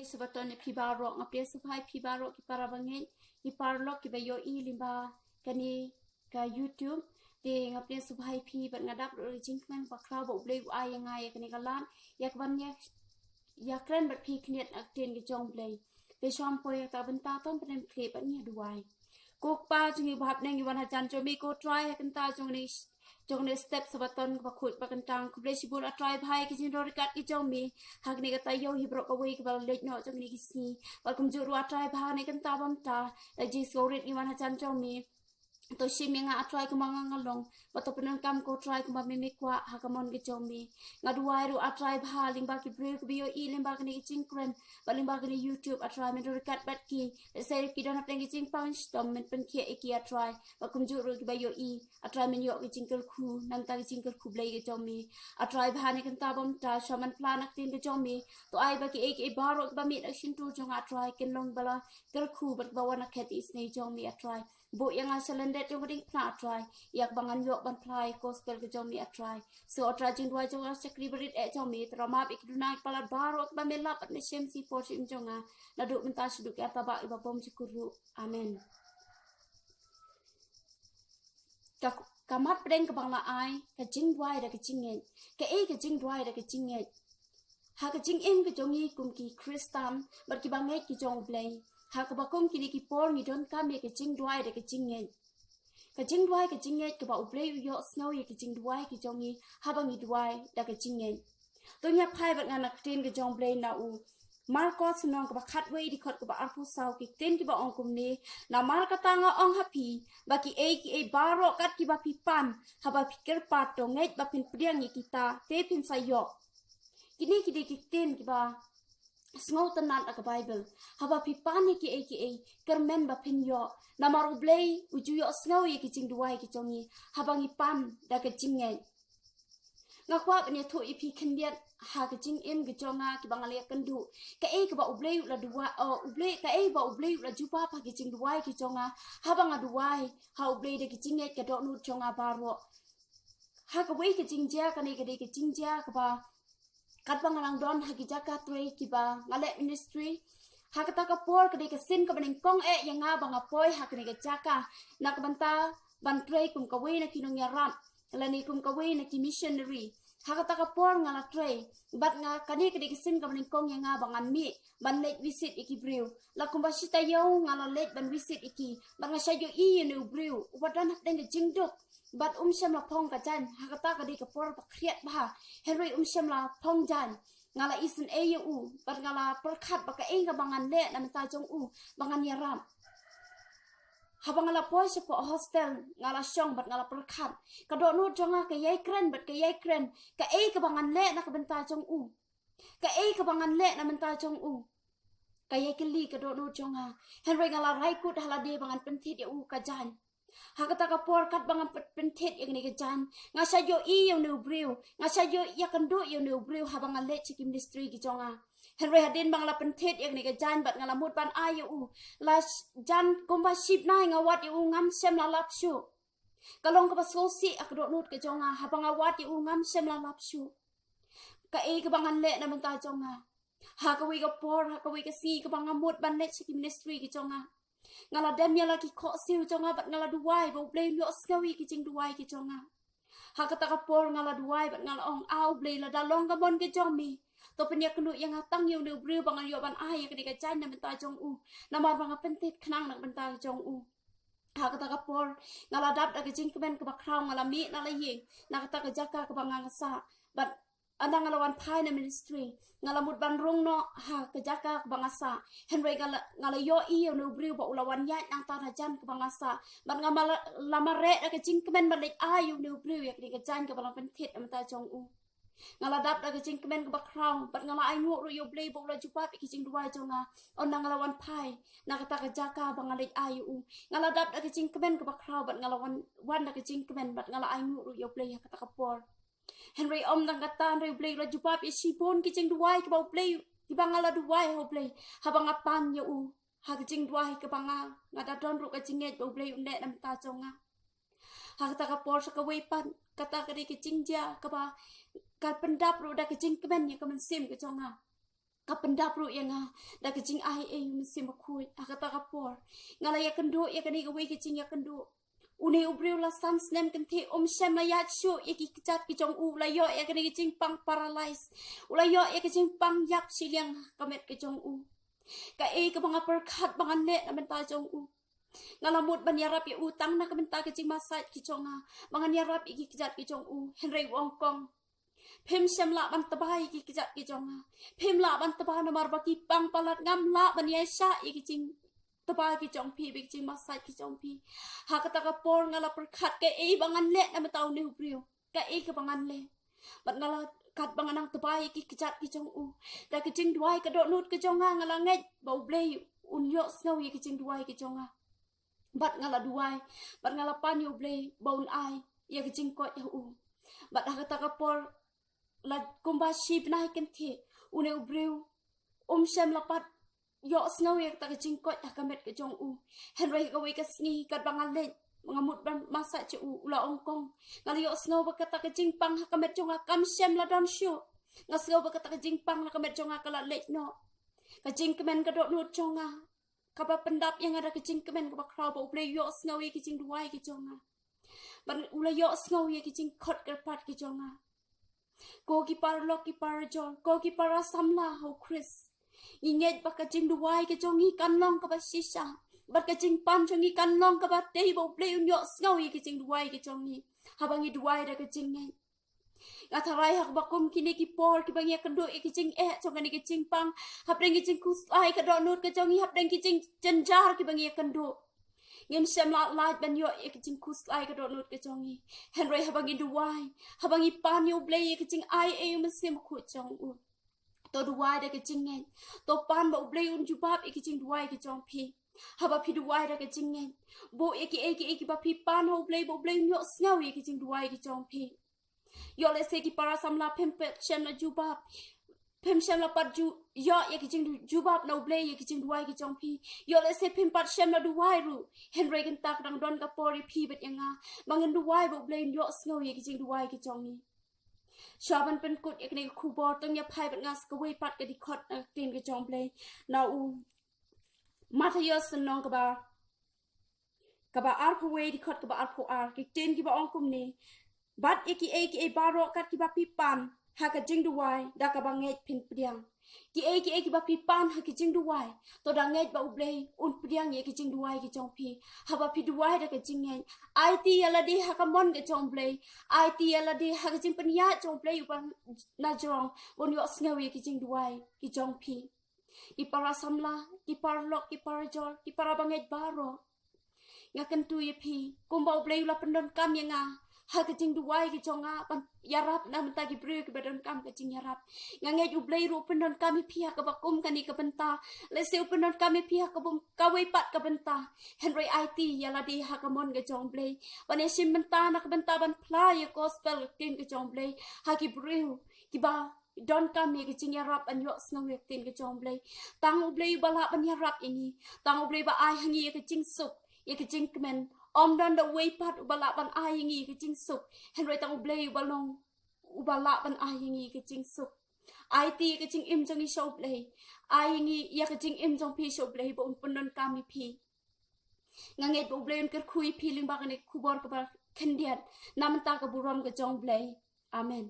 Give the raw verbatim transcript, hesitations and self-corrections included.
Sabaton ïa phi baroh, nga pdiang sngewbha ïa phi baroh ki para bangeit, ki paralok kiba ïohi lyngba kane ka YouTube. Te nga pdiang sngewbha ïa phi bad nga dap ruh ïa ka jingkmen bakhraw ba U Blei u ai ïa nga ïa kane ka lad, ïa kaban ïa, ïakren bad phi khyndiat na ka ktien ka jong U Blei. Te shu poi ïa kata ka bynta, to ngin pynïaid bad ngin ïa duwai. Ko Kpa jong ngi ba ha bneng, ngi wan hajan jong me ko Trai ha ka bynta jong kane, jong kane ka step Sabaton kaba khuid ba kyntang. Khublei shibun A Trai ba ha ka jingdon ryngkat ka jong me ha kane ka taïew, hi baroh kawei kaba la leit noh jong kane ka sngi. Bad kumjuh ruh A Trai ba ha kane ka bynta ba mynta, da ka jingsngewrit ngi wan hajan jong me. To shim ïa nga A Trai kumba nga nga long, bad to pyndonkam ko Trai kumba me me kwah ha ka mon ka jong me. Nga duwai ruh A Trai ba ha lyngba ki briew kiba ïohi lyngba kane ka jingkren bad lyngba kane YouTube, A Trai men don ryngkat bad ki. Lehse ki don hapdeng ka jingpang shitom, men pynkhiah ïa ki A Trai. Bad kumjuh ruh kiba ïohi, A Trai men ïoh ka jingkyrkhu na ka bynta ka jingkyrkhu Blei ka jong me. A Trai ba ha kane ka bynta ba mynta, shu man phla na ka ktien ka jong me. To ai ba kiei kiei baroh kiba mih na ka shyntur jong nga A Trai, kin long ba la kyrkhu bad ba wan na ka khet isynei jong me A Trai. Buh ïa nga sha lyndet jong ka diengphna A Trai, ïa kaba ngan ïoh ban phla ïa ka gospel ka jong me A Trai. Sngewthuh A Trai jingduwai jong ka shakri barit eh jong me, to ïa map ïa ki duna ki palat baroh kiba me lap bad me shem shipor shim jong nga, naduh mynta shaduh ki artabah kiba bymjukut ruh. Amen. Ka, ka mat pdeng kaba nga la ai, ka jingduwai da ka jingngeit. Kaei ka jingduwai da ka jingngeit? Ha ka jingim ka jong ngi kum ki Khristan bad kiba ngeit ki jong U Blei, ha kaba kum kine ki por ngi donkam ïa ka jingduwai da ka jingngeit. Ka jingduwai ka jingngeit kaba U Blei u ïohsngew ïa ka jingduwai ka jong ngi haba ngi duwai da ka jingngeit. To ngin ïa phai bad nga na ka ktien ka jong U Blei na u Markos lynnong kaba khatwei, dkhot kaba arphew saw, ki ktien kiba ong kumne: Namar kata nga ong ha phi, ba kiei kiei baroh kat kiba phi pan haba phi kyrpad, to ngeit ba phin pdiang ïa kita, te phin sa ïoh. Kine ki dei ki ktien kiba sngewtynnat ha ka Baibl. Haba phi pan ïa kiei kiei, kyrmen ba phin ïoh. Namar U Blei u ju ïohsngew ïa ki jingduwai ki jong ngi haba ngi pan da ka jingngeit. Nga kwah ban ïathuh ïa phi khyndiat ha ka jingim ka jong nga, kiba nga la ïakynduh. Kaei kaba U Blei u la duwai, oh, U Blei, kaei ba U Blei u la jubab ha ki jingduwai ki jong nga haba nga duwai ha U Blei da ka jingngeit, ka dohnud jong nga baroh. Ha kawei ka jingjia, kane ka dei ka jingjia kaba katba nga dang don ha ki jaka trei kiba nga leh ministry. Ha kata ka por ka dei ka sien kaba nyngkong eh ïa nga ba nga poi ha kane ka jaka na ka bynta ban trei kum kawei na ki nongïarap lane kum kawei na ki missionary. Ha kata ka por nga la trei, bad nga, kane ka dei ka sien kaba nyngkong ïa nga ba ngan mih ban leit visit ïa ki briew. La kumba shi taïew nga la leit ban visit ïa ki, bad nga shait ïohi ïa une u briew uba don hapdeng ka jingduk, bad um shym la phong ka jaiñ. Ha kata ka dei ka por ba khriat bha, hynrei um shym la phong jaiñ. Nga la isynei ïa u bad nga la pyrkhat ba kaei kaba ngan leh na bynta jong u ba ngan ïarap. Haba nga la poi shapoh hostel, nga la shong bad nga la pyrkhat. Ka dohnud jong nga ka ïai kren bad ka ïai kren, kaei kaba ngan leh na ka bynta jong u? Kaei kaba ngan leh na bynta jong u? Ka ïai kylli ka dohnud jong nga. Hynrei nga la rai kut ha lade ba ngan pynthied ïa u ka jaiñ. Ha kata ka por katba ngan pyn-, pynthied ïa kane ka jaiñ, nga shait ïohi ïa une u briew, nga shait ïoh ïakynduh ïa une u briew haba nga leit sha ki ministry ki jong nga. Hynrei hadien ba nga la pynthied ïa kane ka jaiñ bad nga la mut ban ai ïa u, la sh-, jan kumba shibnai nga wad ïa u, ngam shym la lap shuh. Ka long kaba sngewsih ha ka dohnud ka jong nga, haba nga wad ïa u ngam shym la lap shuh. Kaei kaba ngan leh na bynta jong nga? Ha kawei ka por, ha kawei ka sngi kaba nga mut ban leit sha ki ministry ki jong nga, nga la dem ïa la ki khohsiew jong nga bad nga la duwai ba U Blei un ïohsngew ïa ki jingduwai ki jong nga. Ha kata ka por nga la duwai bad nga la ong, A U Blei, lada long ka mon ka jong me, to pynïakynduh ïa nga tang ïa une u briew ba ngan ïoh ban ai ïa kane ka jaiñ na bynta jong u, namar ba nga pynthied khnang na bynta jong u. Ha kata ka por nga la dap da ka jingkmen kaba khraw, nga la mih na la ïing, na kata ka jaka kaba nga nga sah. Bad ynda nga la wan phai na ministry, nga la mut ban rung noh ha ka jaka kaba nga sah. Hynrei nga la, nga la ïohi ïa une u briew ba u la wan ïaid nangta na jan kaba nga sah. Bad nga ma la, la mareh da ka jingkmen ban leit ai ïa une u briew ïa kane ka jaiñ kaba la pynthied na bynta jong u. Nga la dap da ka jingkmen kaba khraw, bad nga la ainguh ruh ïa U Blei ba u la jubab ïa ki jingduwai jong nga ynda nga la wan phai na kata ka jaka ba nga leit ai ïa u. Nga la dap da ka jingkmen kaba khraw, bad nga la wan, wan da ka jingkmen, bad nga la ainguh ruh ïa U Blei ha kata ka por. Hynrei ym tang kata, hynrei U Blei u la jubab ïa shibun ki jingduwai kiba U Blei, kiba nga la duwai ha U Blei haba nga pan ïa u. Ha ka jingduwai kaba nga, nga da don ruh ka jingngeit ba U Blei un leh na bynta jong nga. Ha kata ka por sa kawei pat, kata ka dei ka jingjia kaba ka pyndap ruh da ka jingkmen ïa ka mynsiem ka jong nga. ka pyndap ruh ïa nga da ka jingai ei u Mynsiem Bakhuid. Ha kata ka por nga la ïakynduh ïa kane kawei ka jingïakynduh. Une u briew la san snem kynthih, um shym la ïaid shuh ïa ki kjat ki jong u, u la ïoh ïa kane ka jingpang paralyze, u la ïoh ïa ka jingpang ïap shiliang ha ka met ka jong u. Kaei kaba nga pyrkhat ba ngan leh na bynta jong u? Nga la mut ban ïarap ïa u tang na ka bynta ka jingmassage ki jong nga, ba ngan ïarap ïa ki kjat ki jong u. Hynrei u ong, Kong, phim shym lah ban tba ïa ki kjat ki jong nga. Phim lah ban tba namar ba ki pang palat, ngam lah ban ïaishah ïa ki jingtba ki jong phi bad ki jingmassage ki jong phi. Ha kata ka por nga la pyrkhat, kaei ba ngan leh na bynta une u briew? Kaei kaba ngan leh? Bad nga la, katba nga nang tba ïa ki kjat ki jong u, da ka jingduwai ka dohnud ka jong nga, nga la ngeit ba U Blei un ïohsngew ïa ka jingduwai ka jong nga. Bad nga la duwai, bad nga la pan ïa U Blei ba un ai ïa ka jingkoit ha u. Bad ha kata ka por, la kumba shi bnai kynthih, une u briew um shym la pat ïohsngew ïa kata ka jingkoit ha ka met ka jong u. Hynrei ha kawei ka sngi katba nga leit, nga mut ban massage ïa u, u la ong, Kong, nga la ïohsngew ba kata ka jingpang ha ka met jong nga kam shym la don shuh. Nga sngew ba kata ka jingpang ha ka met jong nga ka la leit noh. Ka jingkmen ka dohnud jong nga kaba pyndap ïa nga da ka jingkmen kaba khraw ba U Blei u ïohsngew ïa ki jingduwai ki jong nga. Bad u la ïohsngew ïa ki jingkhot kyrpad ki jong nga. Ko ki paralok ki parajor, ko ki para samla ha U Khrist, ngi ngeit ba ka jingduwai ka jong ngi kan long kaba shisha, bad ka jingpan jong ngi kan long kaba tei, ba U Blei un ïohsngew ïa ka jingduwai ka jong ngi haba ngi duwai da ka jingngeit. Nga tharai ha kaba kum kine ki por kiba ngi ïakynduh ïa ki jingeh jong kane ka jingpang, hapdeng ki jingkhuslai ka dohnud ka jong ngi, hapdeng ki jingjynjar kiba ngi ïakynduh, ngim shym la lait ban ïoh ïa ka jingkhuslai ka dohnud ka jong ngi. Hynrei haba ngi duwai, haba ngi pan ïa U Blei ïa ka jingai ei u Mynsiem Bakhuid jong u, to duwai da ka jingngeit. To pan ba U Blei un jubab ïa ka jingduwai ka jong phi. Haba phi duwai da ka jingngeit, buh ïa kiei kiei kiba phi pan ha U Blei, ba U Blei un ïohsngew ïa ka jingduwai ka jong phi. Ïoh lehse ki para samla phim pat shym la jubab, phim shym la pat ju ïoh ïa ki jingjubab na U Blei ïa ki jingduwai ki jong phi. Ïoh lehse phim pat shym la duwai ruh. Hynrei kynta ka dang don ka por ïa phi bad ïa nga ba ngin duwai ba U Blei un ïohsngew ïa ki jingduwai ki jong ngi. Shuwa ban pynkut ïa kane ka khubor, to ngin ïa phai bad nga sa kawei pat ka dkhot na ka ktien ka jong U Blei, na u Mathaios lynnong kaba kaba arphew wei, dkhot kaba arphew ar. Ki ktien kiba ong kumne: Bad ïa kiei kiei baroh kat kiba phi pan ha ka jingduwai, da kaba ngeit phin pdiang. Kiei kiei kiba phi pan ha ka jingduwai, to da ngeit ba U Blei un pdiang ïa ka jingduwai ka jong phi. Haba phi duwai da ka jingngeit, aiti ïa lade ha ka mon ka jong U Blei, aiti ïa lade ha ka jingpynïaid jong U Blei uba na jrong, ba un ïohsngew ïa ka jingduwai ka jong phi. Ki para samla, ki paralok, ki parajor, ki para bangeit baroh, nga kyntu ïa phi, kumba U Blei u la pyndonkam ïa nga ha ka jingduwai ka jong nga ban ïarap na bynta ki briew kiba donkam ka jingïarap, nga ngeit U Blei ruh u pyndonkam ïa phi ha kaba kum kane ka bynta. Lehse u pyndonkam ïa phi ha kaba kum kawei pat ka bynta. Hynrei aiti ïa lade ha ka mon ka jong U Blei ban ïashim bynta na ka bynta ban phla ïa ka gospel, ka ktien ka jong U Blei, ha ki briew kiba donkam ïa ka jingïarap ban ïohsngew ïa ka ktien ka jong U Blei. Tang U Blei uba lah ban ïarap ïa ngi. Tang U Blei uba ai ha ngi ïa ka jingsuk, ïa ka jingkmen. Ym don da uwei pat uba lah ban ai ha ngi ïa ka jingsuk, hynrei tang U Blei uba long uba lah ban ai ha ngi ïa ka jingsuk. Aiti ïa ka jingim jong ngi sha U Blei. Ai ha ngi ïa ka jingim jong phi sha U Blei ba un pyndonkam ïa phi. Nga ngeit ba U Blei un kyrkhu ïa phi lyngba kane ka khubor kaba khyndiat, na bynta ka burom ka jong U Blei. Amen.